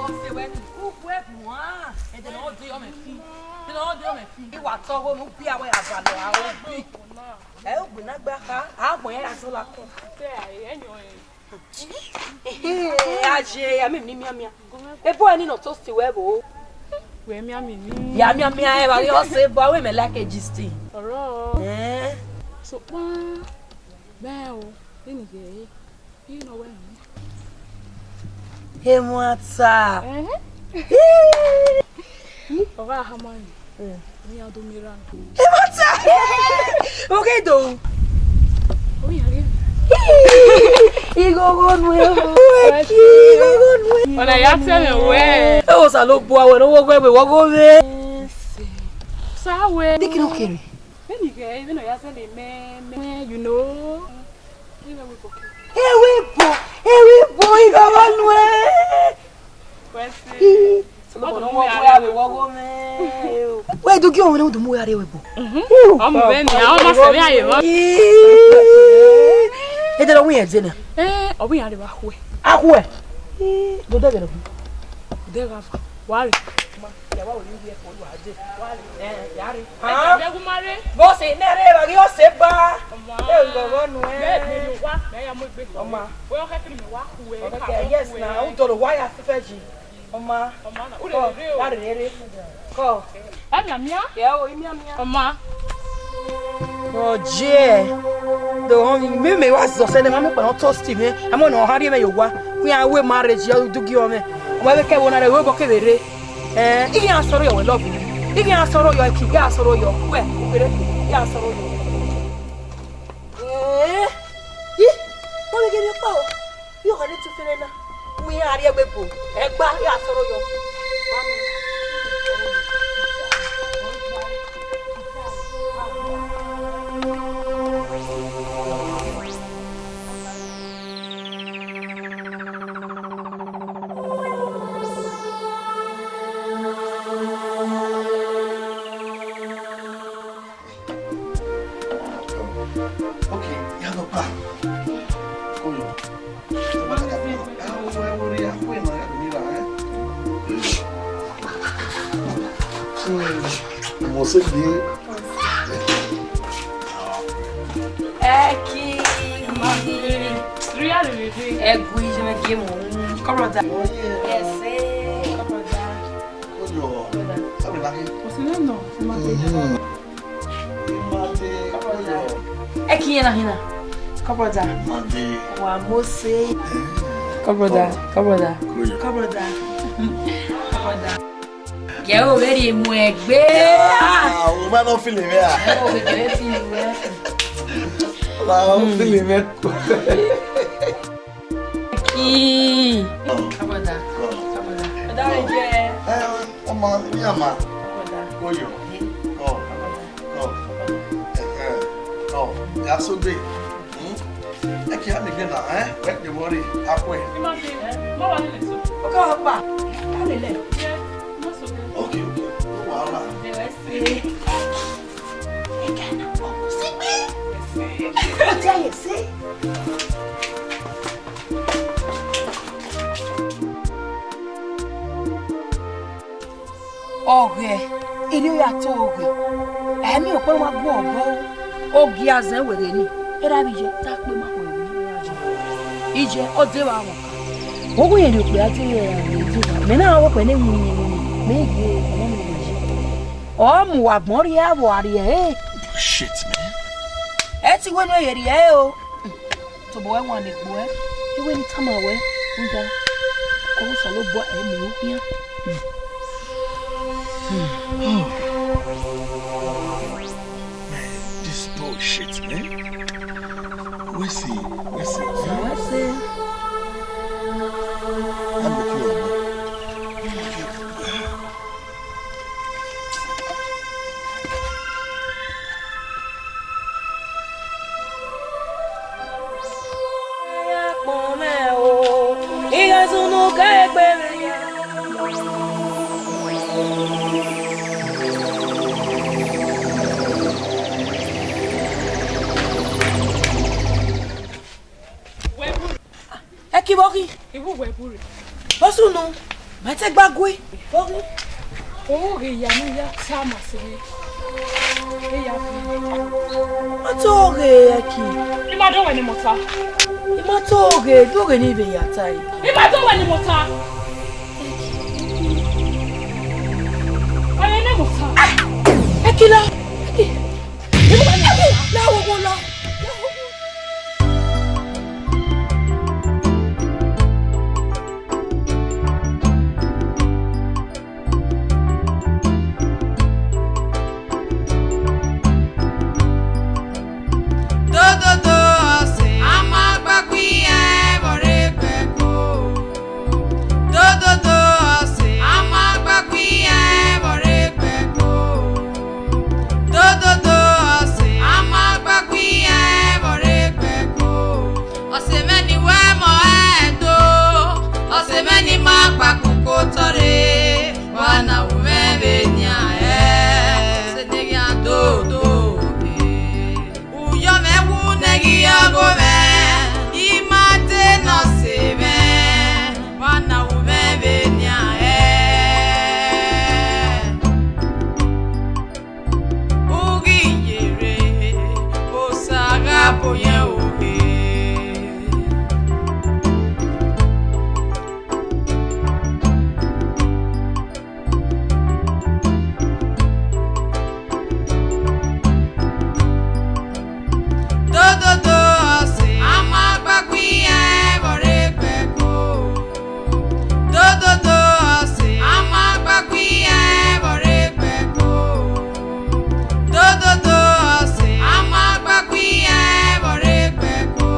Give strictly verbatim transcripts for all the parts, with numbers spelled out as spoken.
Ọse wẹ ni, uwu ẹ guan, ẹdẹ ne ọ de ọmẹ fi, ẹdẹ ne ọ de ọmẹ fi. I wa tọ ọghe ne u biẹ avbe abalọ aro bi. Ẹ, ugbẹn na gba kha, a gbọn iran ya zọla kọ. A je, a miẹn emwi ne I mianmian. Ebo ẹre ni nọ toast wẹ vbo? Wẹ mianmian ni. Ya mianmian, ẹ, vbe ọ sẹ ebo, avbe mẹ like gist. Ọrọre. Eh. Sokpan, mẹ o, vbene I ghe ẹre, I nọ wẹ nẹ. Emwata. Ẹhẹn. Ọ gha hama ni. Mm. Ọ ya do miẹn erha. Emwata. Oghe do. Ọ ya rrie. Ighogho nuẹn. Ighogho nuẹn. Ọ na ya sẹ mwẹ wẹ. E Osanobua wẹ ne ọ wo ghe ẹvbo, wẹ gho vbe. Sa wẹ. Diki no kere. Vbene I ghe, vbene ọ ya zẹlẹ mẹ, mẹ, you know. Ewe ebo, ewe ebo, ighogho nuẹn. Wẹ si. Ih, Solomon, ọ wẹ ya vbe wọ ọghe mwẹ. Wẹ do gie ọmwẹ ne u do mu ya rrie ẹvbo. Mhm. Ih, ọ mu vbe nia, ọ ma sẹ vbe a ye vbọ. Ih, ede ne ọ wu iran ẹdẹ na. Eh, ọ wu iran rre vbe akhuẹ. Akhuẹ? Ih, do dẹghe nọ. Dẹghe ava, wa rre. Ya wa wẹ ne u rhie ẹko, wa dee. Wa rre. Eh, ya rre. Hàn? Ẹ jẹ gu ma rre. Bọ sẹ ne a rre vbe a ghi ọ sẹ ba. Ọma. E ighogho nuẹn. Mẹ, mẹ yo wa, mẹ ya mu egbe. Ọma. Wẹ ọ khẹke ne mẹ wa khu ẹ. Ọ khẹke, yes na, u dọlọ wa ya fẹfẹ yi. Ọma. Ọma na, u rre rre o. Ya rre rre. Kọ. Ẹ mianmian. Yẹ o, I mianmian. Ọma. Ọ je. Do họn mi, mẹ wa zọ sẹ ne ma mu kpa nọ toast mwẹ. Amọ ne ọ ha rhie mwẹ ye owa. Ku iran wẹ marriage ya du gie ọmwẹ. Ọmọ vbe kẹ vbe na rre, wẹ obọ kevbe rre. Eh, I ghi a sọrọ yọ wẹ love. I ghi a sọrọ yọ ẹki, I ghi a sọrọ yọ. Wẹ, u kere, I ghi a sọrọ yọ. Eh, I, wẹ ghe emwi ọkpa o. I gha ne tu fẹrẹ na. Mu iran rrie ẹvbo ebo. Ẹgba, I ghi a sọrọ yọ. Okay, ya no pa. Cool. Mo se bi. Ẹki. Ẹgu iye mẹ gie mu. Come brother. Yes, eh, come brother. Oyo. Come brother. Sabe la ke. Kò sí lẹ́nu, ẹ máa gbé. Mhm. Ẹ kí yẹn na hin na. Come brother. Wa mo se. Come brother. Come brother. Come brother. Come brother. Yẹ o vbe rhie mu ẹgbẹ. Ah, o ma nọ feel mwẹ a. Ẹ o vbe kẹrẹ feel mwẹ. Ma nọ feel mwẹ. Ki. Come brother. Come brother. Ọmọ, iye ama. Come brother. Oyo. Come. Come. Ẹhẹn. Come. Ya so gbe. Hmm? Ẹ kì í há mi gbẹ na, ẹ? Ẹ kì í wọrí, a kú ẹ. Ẹ má dé, ẹ má wà nílẹ̀ so. Ó ká wá pa. Ká lè lẹ̀. Ẹ má so gẹ. Te ye se. Ọghẹ, erriọ ya to oghe. Ẹ miẹn ọkpẹn wa gu ọgọ. Ogie azẹn wẹ ghẹ ni. Erha vbe iye, ta kpe ma khuẹ vbe iye. Iye, ọ de vbe amwọ. Wo wẹ rẹn rhie okpia te erha vbe iye. Mẹ na wẹ okpia ne winna winna. Mẹ ghe, ọmọ mi vbe iye. Ọ mu uwa agbọn rhie avbe ọre ẹre. Shit, man. Ẹ ti wẹ ne ọ ye rhie ẹre o. Tobọ wẹ wan ne egbe uẹ, I wẹ ne I tama wẹ, rhunmwuda, Osanobua ẹ miẹn okhian. Man, this bullshit, man. Where's he? Where's he? Where's he? I'm the cure, man. Ẹki vbe ọ ghi? Ivbi uwẹ bu rre. Ọ sunu, mẹ te gba gue. Vbe ọ ghi? Ọ ghe ya ne u ya ta ma sẹ mwẹ. E ya fi. Ọ to ghe ẹki. I ma do wẹ ne mota. I ma to ghe, do ghe ne I vbe ya ta ẹki. I ma do wẹ ne mota. Ẹki. Ọ ye ne mota. Ẹki la. Ẹki. Ẹki. La wo wo la. La wo wo. Dododo ọse, a ma gba gu iran ẹvbo rre kpẹko. Dododo ọse, a ma gba gu iran ẹvbo rre kpẹko. Dododo ọse, a ma gba gu iran ẹvbo rre kpẹko. Ọse mwẹ ni wẹ mọ ẹdo, ọse mwẹ ni ma kpakoko tọrre, wa na wu mwẹ vbenian hẹ, ọse ne ghian dodo rre. Uyọ mwẹ wu ne ghi ọgho mwẹ, I ma te ne ọse mwẹ, wa na wu mwẹ vbenian hẹ. U ghi yere, Osa gha bo yẹn ohe. Dododo ọse, a ma gba gu iran ẹvbo rre kpẹko. Dododo ọse, a ma gba gu iran ẹvbo rre kpẹko. Dododo ọse, a ma gba gu iran ẹvbo rre kpẹko.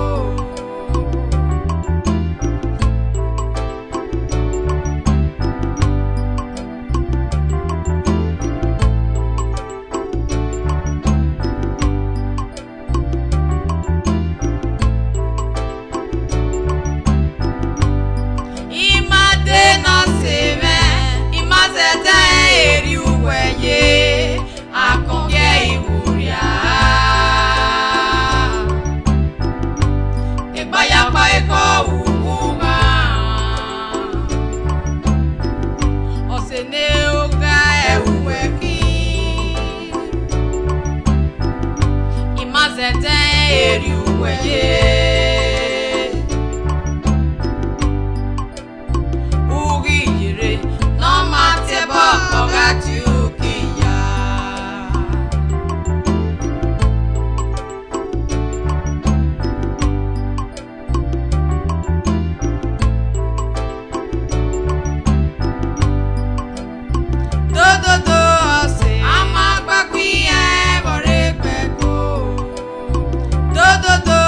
I ma te ne ọse mwẹ, I ma zẹdẹ rẹn erriọ uwẹ ye, akọn gie I wu rria. Egba ya kpa ekhọe uwu ghan, ọse ne ogha ẹ uwẹ khin. I ma zẹdẹ erriọ uwẹ ye. U ghi yere ne ọ ma te ẹbọ, ọ gha tie ukiya. Dododo ọse, a ma gba gu iran ẹvbo rre kpẹko. Dododo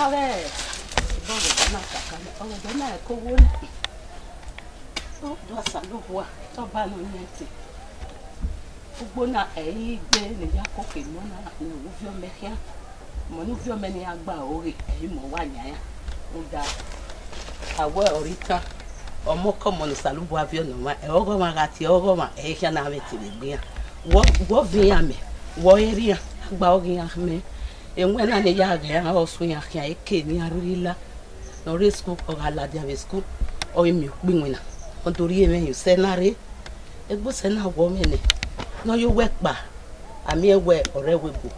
Ọghẹ, ọghẹ na kaka nẹ, ọghẹ na ẹko wo nẹ. Ọ do Osanobua, Ọba nọ yan ẹtin. Ugbo na ẹ i gbe ne I ya koko emọ na ne uvbiọmẹ khian. Ọmọ ne uvbiọmẹ ne iran gba ro ghe, ẹ i mọ wa yan iran. Rhunmwuda, a wẹ ọre itan, ọmọkọmọ ne Osanobua viọ ne ọmwa, ẹ ọghọ ọmwa gha tie ọghọ ọmwa, ẹ i khian na mwẹ ẹtin vbe egbe iran. Wẹ, wẹ ọ viọ iran mẹ, wẹ ọ rhie iran, a gba ọghe iran mẹ. Ewẹn na ne I ya ghe iran, ọ sẹ iran khian, eke ne iran rhirhi la, ne ọ rre school, ọ gha ladian vbe school, ọ i miẹn ukpo iwinna, ọ do rhie mwẹ hin usẹ na rre. Egbe usẹ na wọọ mwẹ nẹ, ne ọ ye owẹ kpa, a miẹn wẹ ọ rre ẹvbo ebo,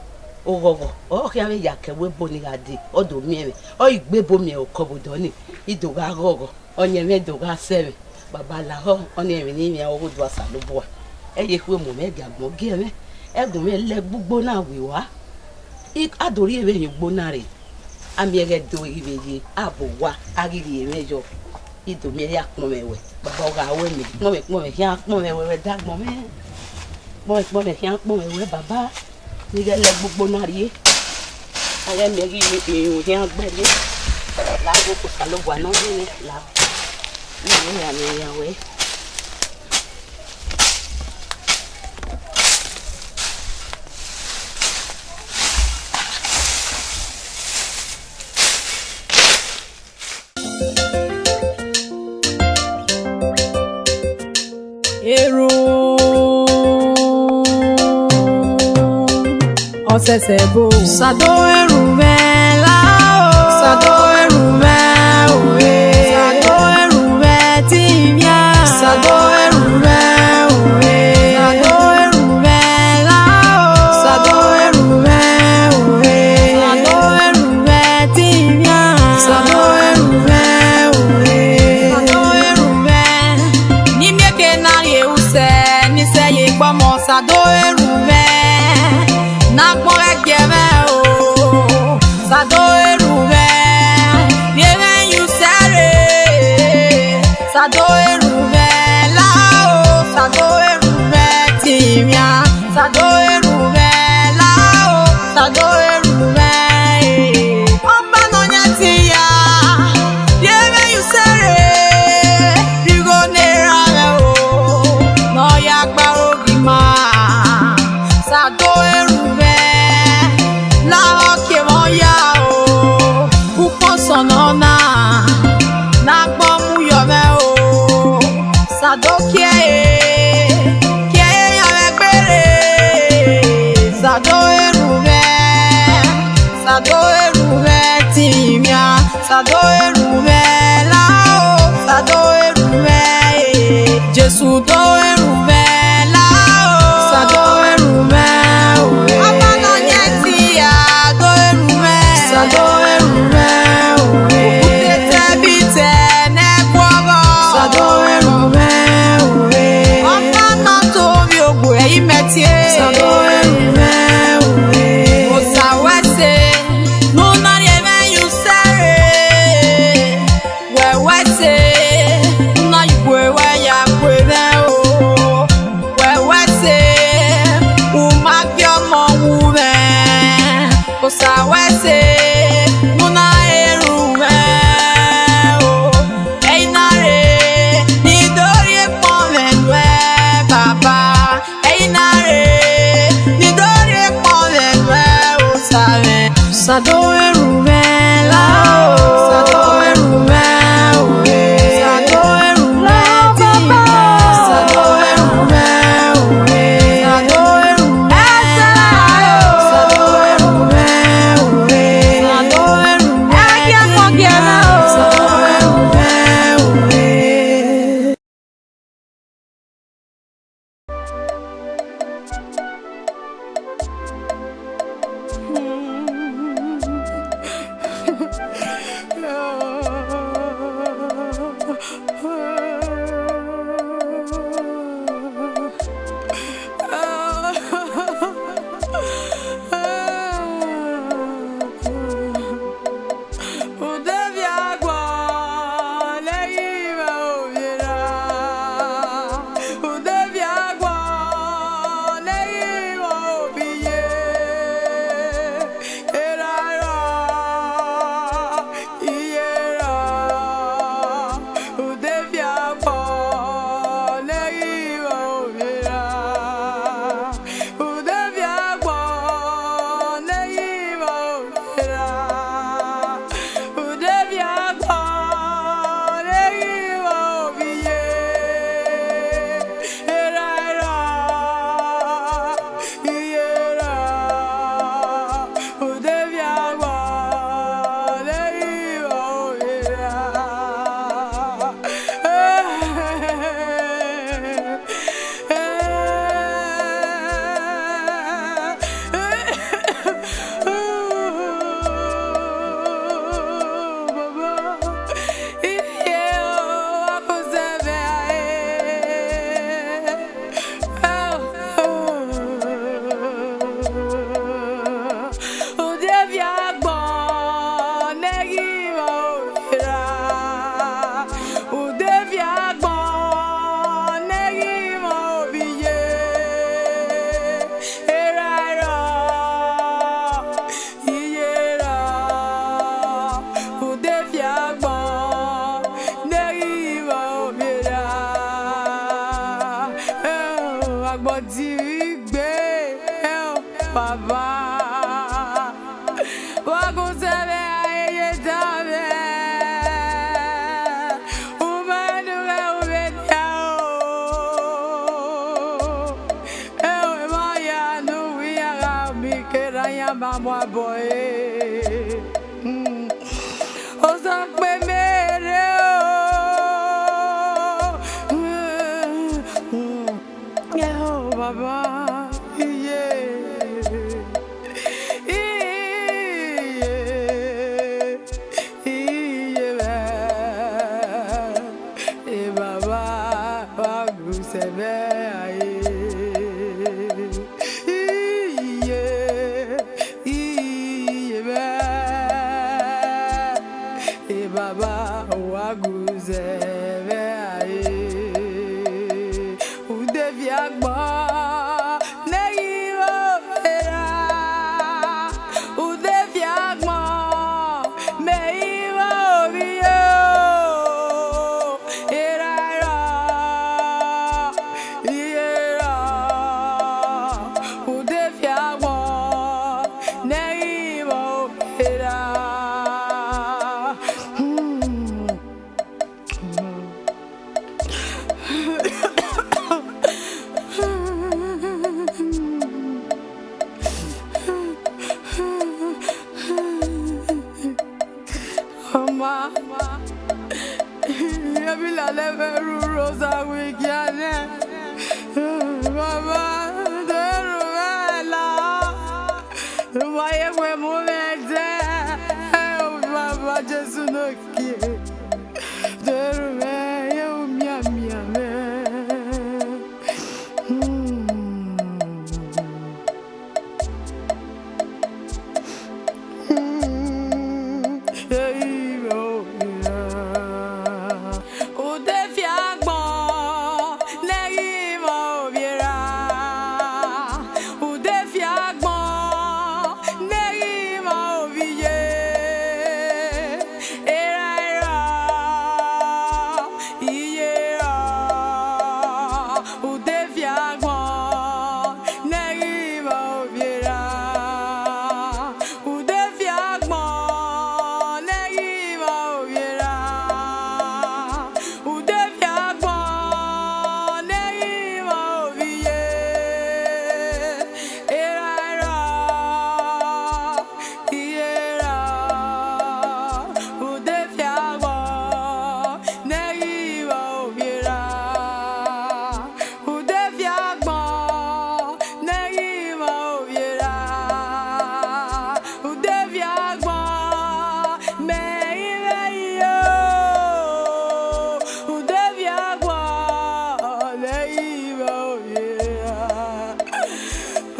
oghọghọ, ọ khian vbe ya ke ẹvbo ebo ni gha dee, ọ do miẹn mwẹ, ọ i gbe ebo miẹn okọ vbe odọ ni, I do gha ghọghọ, ọyẹnmwẹ do gha sẹ mwẹ. Baba lahọ, ọnii ẹmwẹ ne I mwẹ ọghe odua Osanobua. Ẹ ye khu emọ mwẹ, gie agbọn gie mwẹ, ẹgun mwẹ lẹ gbe ugbo na we ua. I, a do rhie vbe hin ugbo na rre, a miẹn ẹghẹ do ghi vbe ye, a bọ owa, a ghi rhie mwẹ yọ. I do miẹn ya kpọnmwẹ wẹ, baba ọ gha ru ẹmwẹ, kpọnmwẹ kpọnmwẹ khian kpọnmwẹ wẹ, wẹ dagbọn mwẹ. Kpọnmwẹ kpọnmwẹ khian kpọnmwẹ wẹ, baba, ne I ghẹ lẹ gbe ugbo na rrie. A ghẹ miẹn ghi irun khian gbe rrie. La ghe Osanobua ne ọ rhie mwẹ, la. Ne I ya ne iran wẹ. Erhunmwu ọsẹsẹ bo. Sado erhunmwu mwẹ la o. Sado erhunmwu mwẹ o, eh. Sado erhunmwu mwẹ te I mia. Sado erhunmwu mwẹ o, eh. Sado erhunmwu mwẹ la o. Sado erhunmwu mwẹ o, eh. Sado erhunmwu mwẹ te I mia. Sado erhunmwu mwẹ o, eh. Sado erhunmwu mwẹ. Ne I miẹn eke ne a rhie usẹ, ne I sẹ ye gbe ọmọ, Sado erhunmwu mwẹ. Ne agbọn ghẹ gie mwẹ o. Sado erhunmwu mwẹ, rhie mwẹ ye usẹ rre. Sado erhunmwu mwẹ la o, Sado erhunmwu mwẹ te I mia. Sado erhunmwu mwẹ la o, Sado erhunmwu mwẹ, eh. Ọba ne ọ yan ẹtin hia, rhie mwẹ ye usẹ rre, rhie igho ne erha mwẹ o, ne ọ ya gbe aro ghi ma. Sado erhunmwu mwẹ, lahọ kie mwẹ ọ ya o, ukpọn sọn nọ na, ne agbọn mu yọ mwẹ o. Sado kie e, kie e yan mwẹ gbere. Sado erhunmwu mwẹ, Sado erhunmwu mwẹ te I mia. Sado erhunmwu mwẹ la o, Sado erhunmwu mwẹ, eh. Jesu do erhunmwu mwẹ la o. Sado erhunmwu mwẹ o, eh. Ọba ne ọ yan ẹtin hia do erhunmwu mwẹ. Sado erhunmwu mwẹ o, eh. Ukutete bitẹ ne ẹguọghọ. Sado erhunmwu mwẹ o, eh. Ọba ne ọ to ovbi ogue ẹre imẹ tie. Sado erhunmwu mwẹ o, eh. Osa wẹ ẹse, ne u na rhie mwẹ ye usẹ rre. Wẹ wẹ ẹse, ne u na ye ugue wẹ ya gue mwẹ o. Wẹ wẹ ẹse, u ma gie ọmọ wu mwẹ. Osa wẹ ẹse, ne u na erhunmwu mwẹ o. Ẹ i na rre, ne I do rhie ekpọnmwẹ nuẹ, Baba. Ẹ i na rre, ne I do rhie ekpọnmwẹ nuẹ, Osa mwẹ. Sado erhunmwu mwẹ la o. Sado erhunmwu mwẹ o, eh. Sado erhunmwu mwẹ te I mia. Sado erhunmwu mwẹ o, eh. Sado erhunmwu mwẹ. Sado erhunmwu mwẹ o, eh. Sado erhunmwu mwẹ te I mia. Sado erhunmwu mwẹ o, eh. Agbọn di igbe, ẹ o, Baba. Wa gu zẹ vbe a ye da mwẹ. U ma nu ghẹ u vbe nian o. Ẹ o, emwa ya ne uwu iran gha miẹn, kere iran ma mu abọ ẹre. Osa kpe mẹ rre o. Ẹ o, Baba, iye, iye, iye mwẹ, e Baba, wa gu zẹ vbe a ye. Iye, iye mwẹ, e Baba, wa gu zẹ vbe a ye. Ude fi agbọn ne ghi vbe ovbi erha, ude fi agbọn mẹ ghi vbe ovbi iye o, erha erha, iye erha, ude fi agbọn ne ghi vbe ovbi erha. Hmm. Ọma, emwi lalẹ mwẹ rhurhu osa vbe igian nẹ. Baba, do ru mwẹ la. U ma ye wẹ mu mwẹ dẹ. Baba Jesu ne ogie. Do ru mwẹ, ye u mianmian mwẹ. Hmm. Hmm. Ei, o, ya. Ude fi agbọn ne ghi vbe ovbi erha. Ude fi agbọn ne ghi vbe ovbi iye. Erha erha, iye erha, ude fi agbọn ne ghi vbe ovbi erha. Ude fi agbọn ne ghi vbe ovbi erha. Ude fi agbọn ne ghi vbe ovbi iye. Erha erha, iye erha, ude fi agbọn ne ghi vbe ovbi erha. Ude fi agbọn ne ghi vbe ovbi erha. Ude fi agbọn mẹ i vbe yo. Ude fi agbọn ne ghi vbe ovbi erha.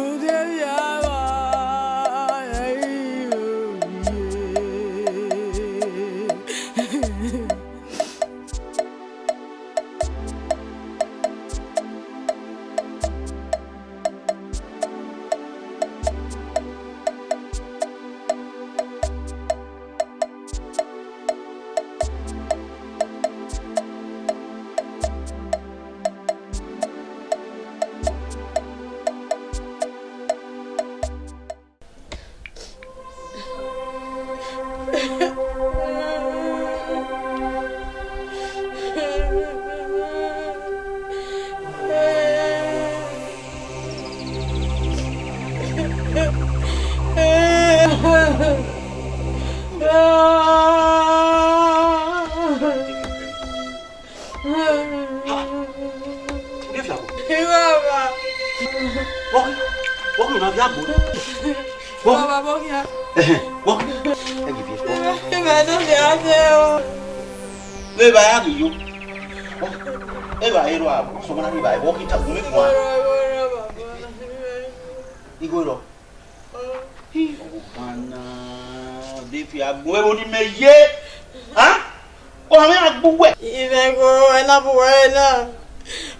Ude fi agbọn ne ghi vbe ovbi iye. Ha! Nge fiangbe. Baba. Vbọ khin? Vbọ khin ne a viọ agbọn? Vbọ khin? Baba, vbọ khian? Ẹhẹn, vbọ khin? Ẹ ghi viẹ, vbọ khin? Ima ne ọ khian dee o. Vbe evbare a ghi yo? Vbọ khin? Evbare rrọọ, sọmọ na rre evbare, vbọ khin, ta gu mwẹ guan. Igho rrọọ. Hi, ọvbokhan na, de fi agbọn ẹvbo ne imẹ ye. Ha? Ọ hama iran gbe uwẹ. Imẹ gho, ẹna bu uwẹ ẹre na.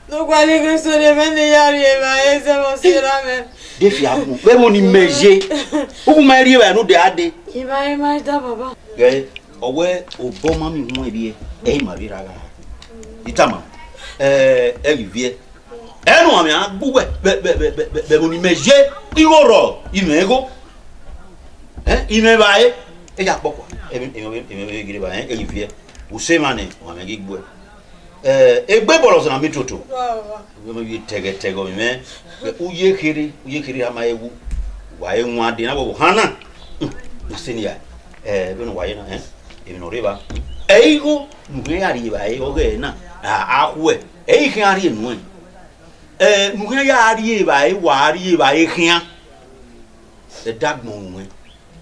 Ne u gualọ igho eso ne ẹmwẹ ne I ya rri evbare zẹ vbe ọ sẹ erha mwẹ. De fi agbọn, vbe ẹvbo ne imẹ ye. Uwu ma rri evbare ne u de a dee. I ma, I ma da, baba. Ghẹ, ọ wẹ obọ ma miẹn uhunmwu ẹre, ẹ i ma vbe rra gha. I tama, ẹ, ẹ ghi viẹ. Ẹ nu amẹ a gbe uwẹ vbe, vbe, vbe, vbe, vbe ẹvbo ne imẹ ye, igho rrọọ, imẹ igho. Ẹ, imẹ vba re, e ya kpọkua, emwi, emwi, emwi, emwi ghi rre evba, ẹ, e ghi viẹ, usẹ emwa nẹ, ọmwa mwẹ ghi gbuẹ. Ẹ, egbe bọlọzẹ na miẹn toto. Vbe mẹ vbe tẹghẹ tẹghẹ ọmwa mwẹ, u ye kherhe, u ye kherhe a ma he wu, wa he wan dee na vbe ohan na. Hmm, na sẹ nian, ẹ, vbene uwa ye na, ẹ, emwi ne ọ rre evba. Ẹ igho ne u khian ya rri evbare ọghẹe na, a, a khuẹ, ẹ i khian rhie nuẹn. Ẹ, ne u khian ya rri evbare, wa rri evbare khian. Ẹdagbọn ruẹn,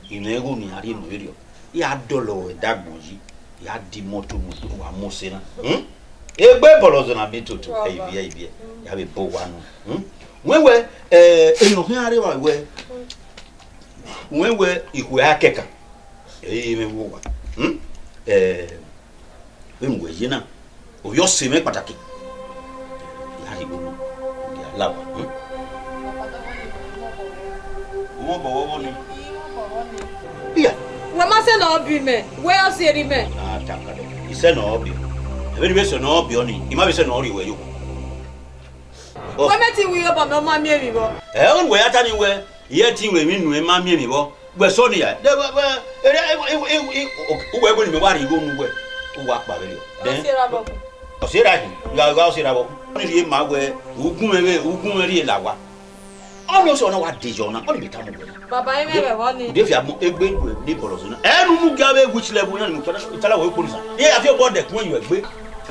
I mwẹ igho ne iran rhie unu vberriọ, I gha dọlọ ẹdagbọn yi, I gha de imọto mu ẹdẹ ne uwa mu ose na. Hmm? Egbe bọlọzẹ na miẹn toto, ẹ i viẹ, ẹ i viẹ, I gha vbe bọ owa nuẹn. Hmm? Wẹ wẹ, ẹ, emwi ne ọ khian rre evbare wẹ, wẹ wẹ ikhuo a kẹkan, ẹ i re mwẹ vbe owa. Hmm? Ẹ, vbene uwẹ ye na, ovbi ọse mwẹ kpataki. I gha rhie igho nuẹn, I gha la owa. Hmm? Uwẹ obọ vbọ ni. Iya. Wẹ ma sẹ ne ọ bi mẹ, wẹ ọ sierre mẹ. Ah, ta ka dẹ. I sẹ ne ọ bi. Ẹvbo ne I vbe sẹ ne ọ bi ọ ni, I ma vbe sẹ ne ọ rhie wẹ yo. Wẹ mẹ te ru iyobọ mẹ, ọ ma miẹn emwi vbọ. Ẹ, ọghe ne uwẹ ya ta ni wẹ, I i te ru emwi nuẹn, ma miẹn emwi vbọ. Wẹ sẹ ọni ya, de wẹ, wẹ, ere, e, e, e, e, uwẹ wẹ ne imẹ wa rhie igho ne uwẹ, u wa kpa vberriọ. Ọ sẹ erha vbọ. Ọ sẹ erha hin, gha, gha ọ sẹ erha vbọ. Ọni rhie ma wẹ, ugun mwẹ vbe, ugun mwẹ rhie la owa. Ọni ọsẹ ọna wa de yọ na, ọni vbe tama uwẹ na. Baba, I mwẹ vbe vbọ ni. Ude fi agbọn egbe ru ne bọlọzẹ na. Ẹ ne u mu gia vbe which level na ni mu tala, tala wẹ kpo ni sa. Iran ya fi obọ dẹkun ẹyọ egbe.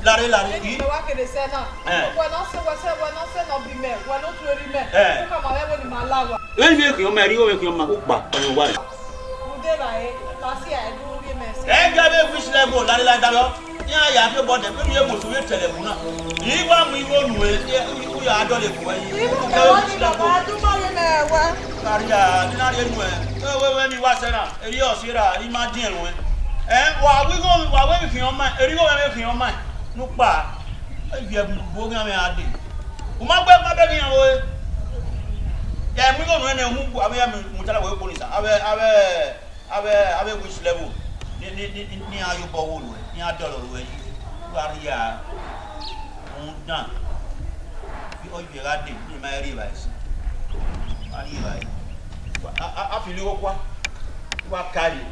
Lare, lare. Eni mẹ wa kere sẹ na. Eh. Wẹ ne ọ sẹ, wẹ sẹ, wẹ ne ọ sẹ ne ọ bi mẹ, wẹ ne ọ tuẹ rhie mẹ. Eh. U khama mwẹ wẹ ne ima la owa. Vbene I vbe khian ọma, erriọ vbe khian ọma, u kpa, ọ ye owa rre. Ude vba re, last year, I do rhie mẹ sẹ. Ẹ gia vbe which level, lare, lare, davbe ọ. Iran ya fi obọ dẹkun ẹyọ egbe, u vbe tẹlẹ ẹvbo na. I wa mu igho nuẹn, u ya dọlọ egbe uwẹ yi. Igho kẹ ọ ni baba, a do ma rhie mẹ wẹ. Lare a, ne I na rhie nuẹn. Wẹ, wẹ, wẹ ne I wa sẹ na, erriọ ọ sẹ erha, I ma diẹn ruẹn. Ẹ, wa wẹ igho, wa wẹ vbe khian ọma, erriọ vbe khian ọma. Ne u kpa, e viẹ bu oghian mwẹ a dee. U ma gbe, ma bẹghe iran vbe ore. Ya mu igho nuẹn nẹ, u mu, avbe ya mu tala wẹ kpo ni sa. Avbe, avbe, avbe, avbe which level? Ni, ni, ni, ni, ni iran ye obọ vbe ruẹ, ne iran dọlọ ruẹ yi. U gha rhia, rhunmwuda, ọ ye gha dee, ne ima rhie evbare sin. A rhie evbare. A, a, a fili okua, u wa ka rhie.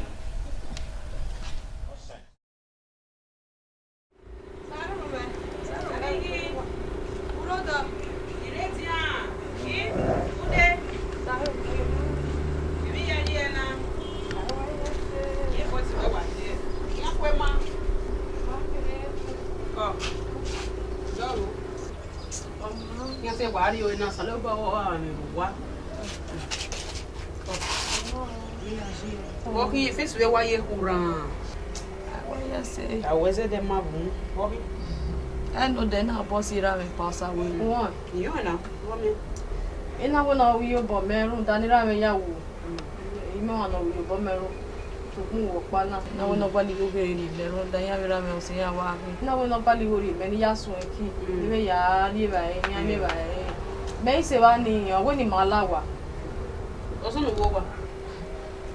Iran sẹ wa rrie ọre na, Osanobua ọre ọmwa mwẹ vbe owa. Vbe ọ khin, face wẹ wa ye khuran. Awẹ ya sẹ. Awẹ zẹdẹ ma vbu. Vbe ọ khin? Ẹ ne odẹ na bọ si erha mwẹ pa Osa wẹ. Wọn, iyọn na, vbe ọ miẹn? I na wẹ ne ọ ru iyobọ mẹ rhunmwuda ne erha mwẹ ya wu. Imẹ ọmwa ne ọ ru iyobọ mẹ ro. Sokpan vbe ọkpa na, I na wẹ ne ọ gualọ igho rhie mẹ rhunmwuda iran vbe erha mwẹ ọse iran wa khin. I na wẹ ne ọ gualọ igho rhie mẹ ne I ya suẹn ẹki, ne I vbe ya rhie evbare, iran miẹn evbare. Mẹ i sẹ evba nii, ọ wẹ ne ima la owa. Ọzọ ne uwu owa.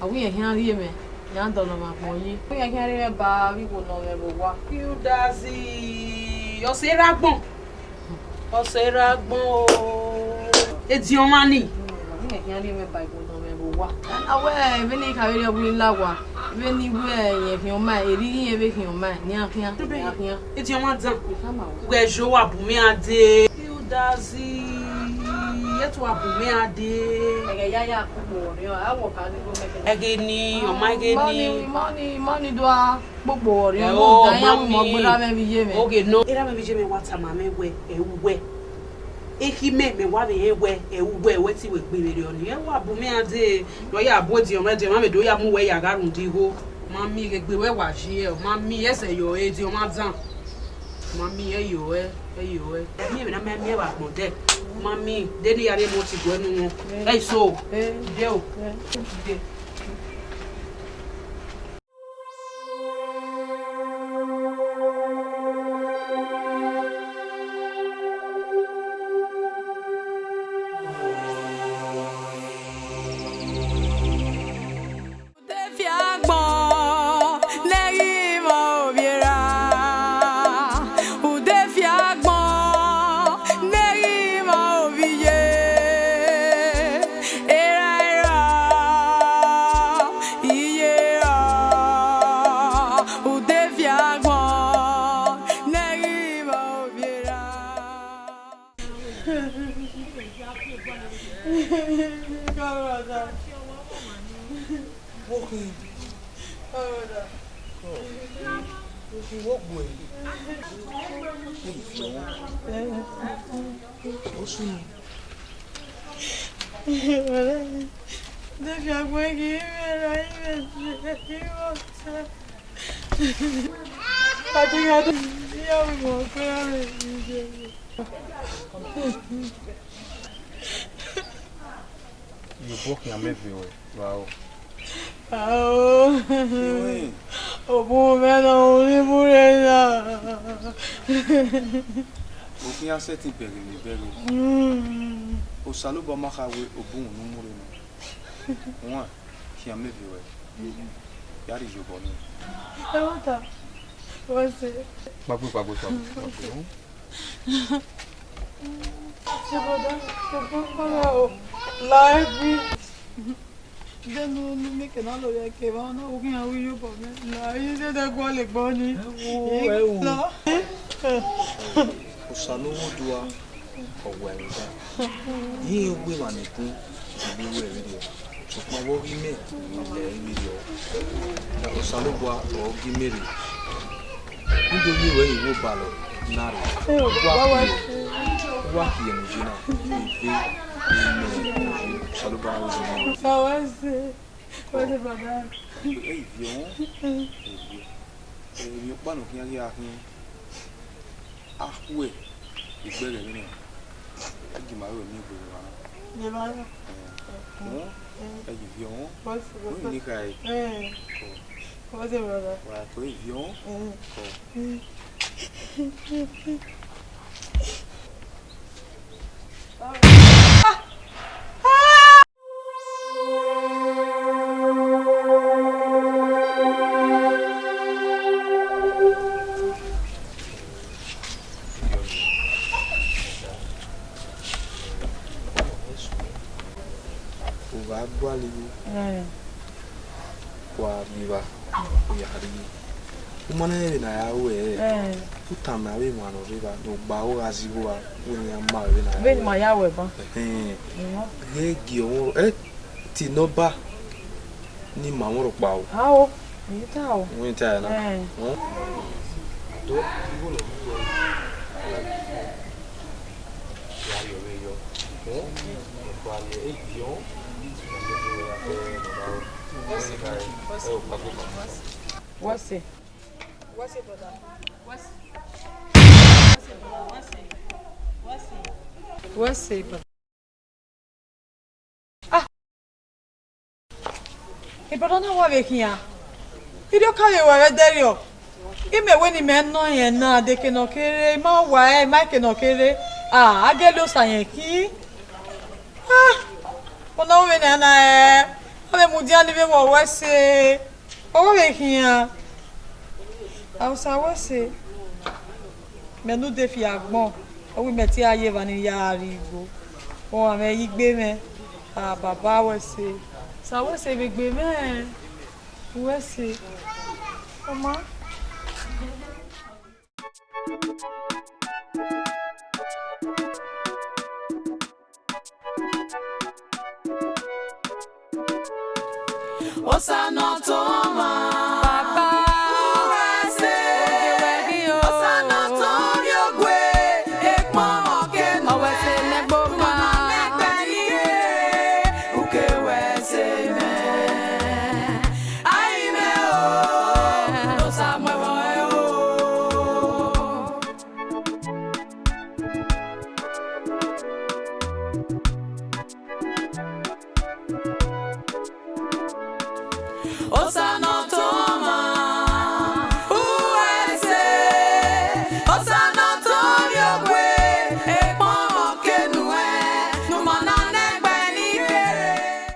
A wẹ iran khian rhie mwẹ, iran dọlọ mwẹ agbọn yi. Iran khian rhie mwẹ ba vbe igho ne ọ mwẹ vbe owa. Yudazi, ọse erha agbọn. Ọse erha agbọn o. Ediọn ọmwa ni. Iran khian rhie mwẹ ba igho ne ọ mwẹ vbe owa. A wẹ vbene I kha vbe rhie ọghe la owa, vbene I wẹ irẹn khian ọmaẹn, erha irẹn vbe khian ọmaẹn, ne iran khian, ne iran khian. Ediọn ọmwa dan. I khama wẹ. Wẹ zẹ owa bu mwẹ a dee. Yudazi, ẹ tua bu mwẹ a dee. Ẹghẹ ya ya ku mo rẹ, a wọ ka ni go mẹ. Ẹghẹ ni, ọ ma ẹghẹ ni. Mọni, mọni, mọni do a kpokpo rẹ, ẹ, no, da ya mọmi, mu ọgberra mwẹ vbe iye mwẹ. Oge no. Erha mwẹ vbe iye mwẹ wa tama mwẹ wẹ, ẹ u wẹ. Ekhi mẹ, mẹ wa vbe rẹn wẹ, ẹ u wẹ, wẹ te wẹ gbe vberriọ ni. Ẹ wa bu mwẹ a dee, ne ọ ya bu ediọn mwẹ, ediọn mwẹ do ya mu wẹ ya gha rhunmwuda igho. Ma miẹn ighẹ egbe wẹ wa yi ẹre, ma miẹn ẹzẹ yọ ediọn mwẹ dan. Ma miẹn ẹyọ ẹ, ẹyọ ẹ. Miẹn vbe na ma miẹn vbe agbọn dẹ. Ma miẹn, de ne I ya rhie emọ ti guẹ nu wọn. Ẹ i so, de o, de. Ude fi agbọn ne ghi mwẹ ovbi erha. Ude fi agbọn ne ghi mwẹ Come, brother. Walking. Come, brother. Come. Walking, walk away. Hey, John. What's wrong? Deghẹ a gu ẹre ghi vbe ra ivẹ, ivẹ ọtẹn. Adighan iran vbe mu ọkpa ra vbe ivẹ. Iyobọ khian mẹ ve ruẹ, vbe aro? Ao, obọ mwẹ ne ọ ru ne I mu rre na. Okhian sẹtin bẹghe vbe bẹghe. Mm. Osanobua ma kha wẹ obọ uhunmwu ne u mu rre na. Wan, khian mẹ ve ruẹ. Ya rhie iyobọ nẹ. Ẹmwata, wẹ sẹ. Kpagbe, kpagbe, kpagbe, kpagbe. Seboda, seboda, o, la ẹbi. Vbene unu ne ke na lorriẹ ke evba na, u khian ru iyobọ mwẹ. La, I zẹdẹ gualọ egbe ọnii. Ẹ wo, ẹ wo. La. Osa ne ọ wo dua, ọ wa ẹre dan. I rẹn wẹ emwa ni bun, I vbe ru ẹre rriọ. Sokpan vbe ọ ghi mẹ, ẹ i vbe rriọ. Osanobua ọ ghi mẹ rre. Ido ye ruẹ ni wo balọ na rre. Wa khiẹ, wa khiẹ ne u ye na, eve, ime, Osanobua na wo dee. Sa wẹ sẹ, wẹ sẹ, brother. Ẹ i viọ, ẹ i viọ. Emwi ọkpa ne ọ khian ghi a khin. A khuẹ egbe ẹghẹ vbene a gie ima ru emwi egbe vbe evba na. Vbe evba na? Ẹ, wọn, ẹ, ẹ yi viọ wọn. Wẹ sẹ, wẹ sẹ. Unu ni khae. Ẹ. Kọ. Wẹ sẹ, brother. Wa ko e viọ wọn. Ẹ. Kọ. U gha gualọ igho, ẹ, wa rri evba, u ya rrie. U ma nẹ vbene a ya ruẹ, ẹ, u tama avbe emwa ne ọ rre evba ne ọ gba aro gha zẹ igho ra, wẹ ne iran ma vbene a ya ruẹ. Vbene ima ya ruẹ ban. Ẹhẹn. Ghẹ gie ọmwa, ẹ, te nọmba ne ima mwẹ rhọkpa o. Ao, I ta o. Wẹ ta na. Ẹ. Họn. Do igho ne ọ rre evba. Ya rrie ọvbehe yọ. Họn. Ọ kpa rrie, e viọ. Wẹ sẹ. Wẹ sẹ, brother. Wẹ sẹ. Wẹ sẹ, brother. Ah! Brother na wa vbe khian. Irhiọka vbe ruẹ vbe ẹdẹrriọ. Imẹ wẹ ne imẹ nọ rẹn na, de eke ne ọ kere, I ma wa ẹre, I ma eke ne ọ kere. Ah, a gele osa rẹn khin. Ah! Ọna vbe na na ẹ, a vbe mudia ni vbe wọ wẹ sẹ. Ọ wa vbe khian. Aosa wẹ sẹ, mẹ ne ude fi agbọn, ọ wẹ mẹ te a ye evba ne I ya rrie igho, ọ mwẹ ye igbe mwẹ. A baba wẹ sẹ, sa wẹ sẹ vbe egbe mwẹ, wẹ sẹ, ọ ma. Osa ne ọ tọn ọmwa. Papa. Uwẹ sẹ. Osa ne ọ tọn ovbi ogue. Ekpọnmwẹ ọke ne ọ wẹ sẹ ne ẹgboma. Uke wẹ sẹ mẹ. Ai mẹ o. Osa mu ẹmwẹ ọnrẹn o. Osa ne ọ